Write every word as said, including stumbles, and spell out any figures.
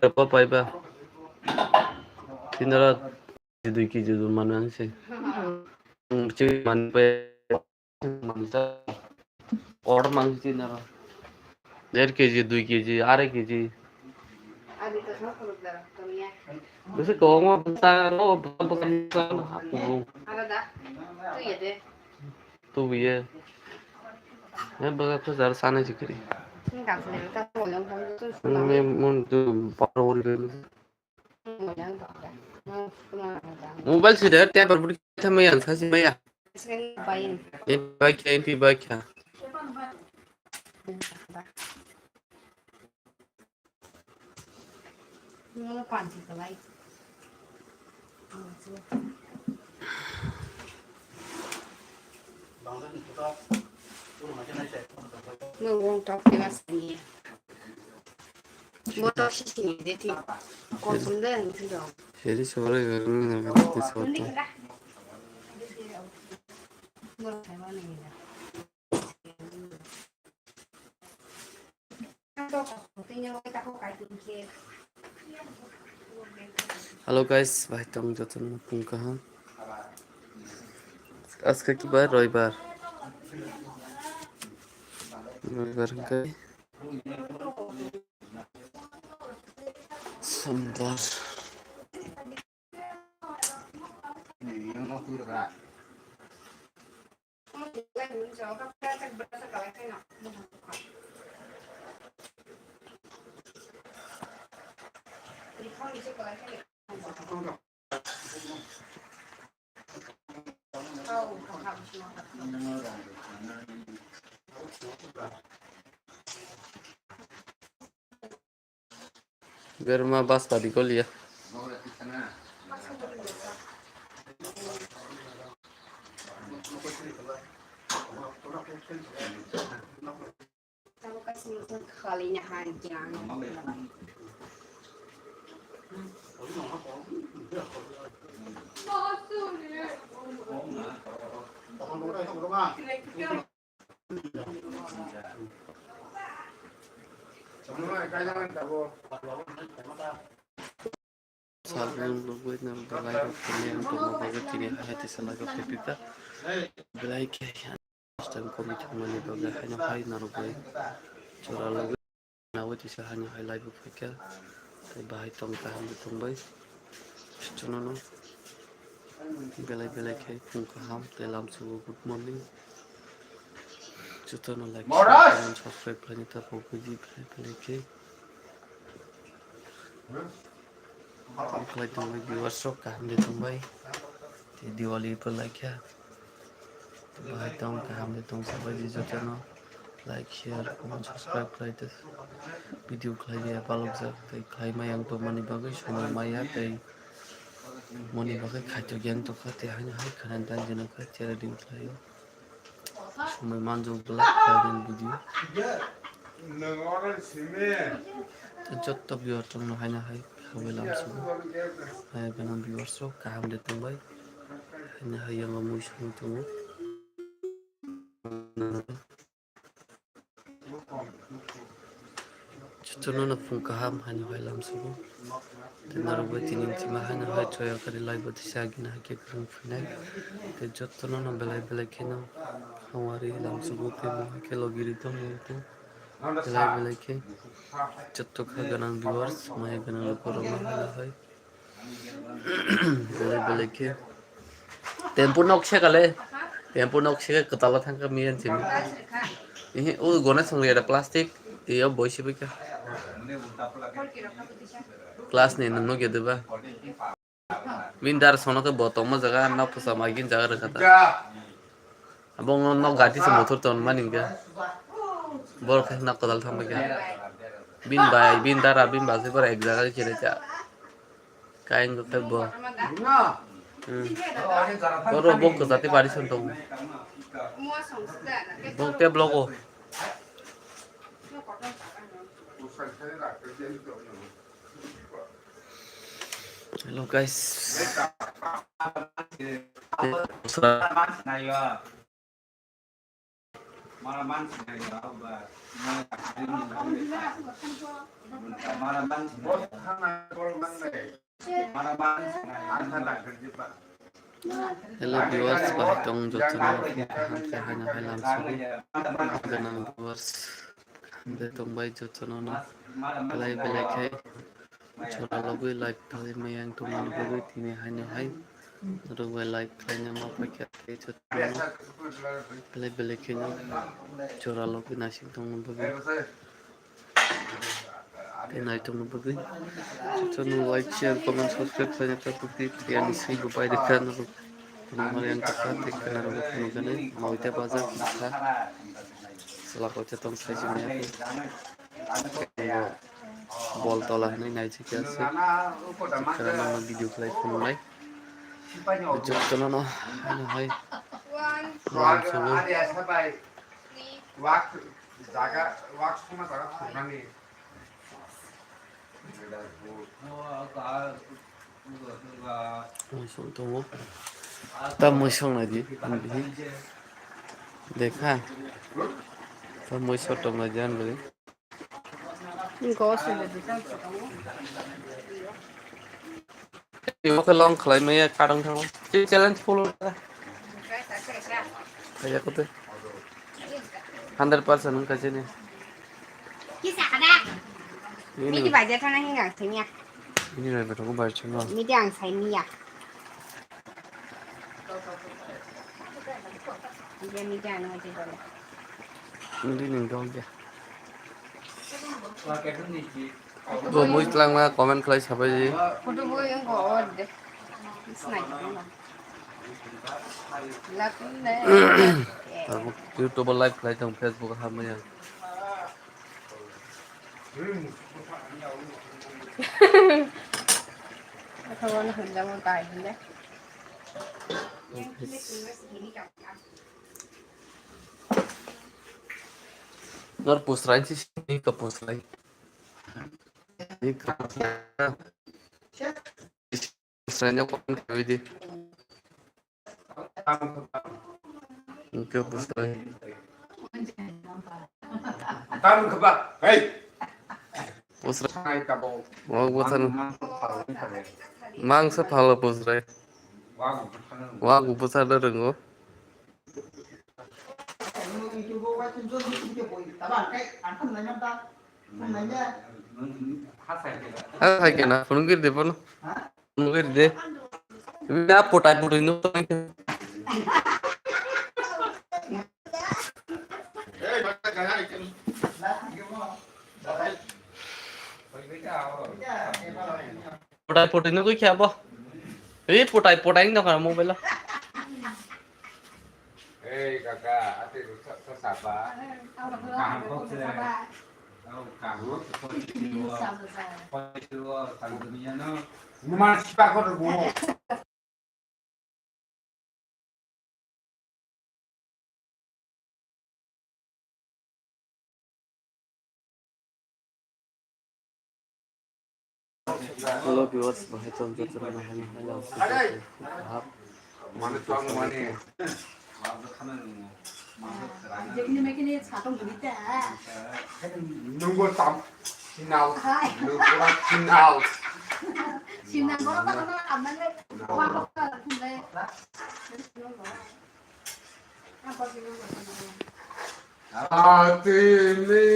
Apa paiba? Tinara dui kg dun manu ang se. Ang chi man pe man ta. Or mang tinara. Der kg, dui kg, arai kg. Bese kong ma bata ro bata bata. Tubuye. He bwkha kwcharo sanai se kwrwi. Nini mun tu paro uri. Mobile si de temper budi thamaya sasi maya. Em bai kha, em bai kha. Nwng wng tok khe ma sini. Bo tok si sini de thi. Konsum de ang thi dong. Seri sorai garang na garang sorai. Hello guys, bahai tong jotono phung kaham. Ajkhe ki bar? Roibar. Roibar hwnkhe Sombar. Berma bas tadi kol ya. Salmon rogwi nang belai rok tini ang tongma bagwi tini hai tisa laga phaiphika belai khe. First time committee mani bagwi haino hai narwgwi chwra logwi nawi tisa haino hai live o phaikha. Tei bahai tong kaham tongbai. Jotono no belai belai khe phung kaham tei lamsugo good morning. Jotono like, share, comment, subscribe khlaina ta pogwi di belai belai khe. Tamo khlai tongbai viewers rok kaham de tongbai. Tei Diwali bo laikha. Tei bahai tong kaham de tong sabai di jotono like, share, comment, subscribe khlai tei video khlai de palok jak tei khlai mayang tongmani bagwi somoi maya tei moni bagwi khaito gyan tongkha tei haino hai khana dan jeno kha chera din khlaio. Somoi manjak belai khlainani video. Tei joto viewer rokno haino hai hambai lamsugo. Hai gwnang viewers rok kaham de tongbai. Haino hai yango mui songwi tongo. Jotono no phung kaham haino hai lamsugo. Tei narwgwi tini hima haino hai choya kari live o tisa agini hai khe kwrwng phinai. Tei jotono no belai belai kheno hamari lamsugo tei mo hai khe logi ri tongmung tong. Belai belai khe joto kha gwnang viewers, maya gwnang lukurokno haino hai. Belai belai khe. Tempo nok se kale. Tempo nok se kwtal thang kha miyan simi. Ihi, o gone song ya plastic. Iyo boi se bika. Class ni nang nok ya deba. Bin dar sono khe bo tongma jaga nok phusa mai gin jaga rwkha ta. Abo nok gati se motor ton mani ga. Bor khe nok kwtal thang bika. Bin bai, bin dara, bin basi bor ek jaga khe rwkha. Kain khe bo. Hmm. Oro bo kwchati pari son tong. Bo te blogo. Hello guys. Mana man sinai ya ba. Hello viewers, bahai tong jotono, hamkhe haino hai lamsogwi. Gwnang viewers, de tongbai jotono no belai belai khe jora logwi live khlai maya wng tongmani bagwi tini haino hai norok bai live khlaina ma paikha tei jotono belai belai kheno jora logwi naising tongmani bagwi. Tei naitongno bagwi jotono like, share, comment, subscribe khlaina ta tubdi. Tei ani swi bo bai rwkha norok. Norok yang kha tei khwna rwgo phunukgani. Moita bajar kha. Chwla koita tong saisi maya khe. Bo bol tola hwnwi naijak ya se. Khwna norokno video khlai phunuknai. Jotono no haino hai. Lamsogwi. Wak jaga, wak songma jaga khornani. Muisung tongo. Ta muisung nai di, ang bihi. Dekha. Ta muisung tong nai di, ang bihi. Go sung di. Imo khe long khlai maya kadang thang. Chi challenge follow ta. Kaya kote. Hundred percent wngkha chini. Kisa kada. Ini. Midi baja thana hinga thanya. Ini rai beto ko bai chunga. Midi ang sai miya. Midi midi ano aja dole. Midi ning dong ya. Bo mui twlangma comment khlai sabai di. Photo bo yang ko or de. Snai. Lakun de. Abo YouTube live khlai tong, Facebook ha maya. Athawa no hwnjamo tai hwnle. Nor pusrai si, si ka pusrai. Ni ka pusrai. Pusrai ni kon ka bidi. Ni ka pusrai. Tam ka ba. Hey. Pusrai. Hai ka bo. Wak buthar. Mang sa phalo pusrai. Wak buthar na ringo. Ha, hai kena, phunugir de bono. Phunugir de. Na potai potai no. Potai potai no koi kya bo. Ei potai potai no kana mobile. Ei kaka, ate rusak sasaba. Kaham kok se. Au kaham kok se. Kok se, kok se, kok se, kok se, Numan sipa ko rubo. Hello viewers, bahai tong jotono no hai hai la. Hap. Mane tong mane. Nunggu tam sinal. Hai. Nunggu pura sinal. Sinal. Apa sih? Ati ni.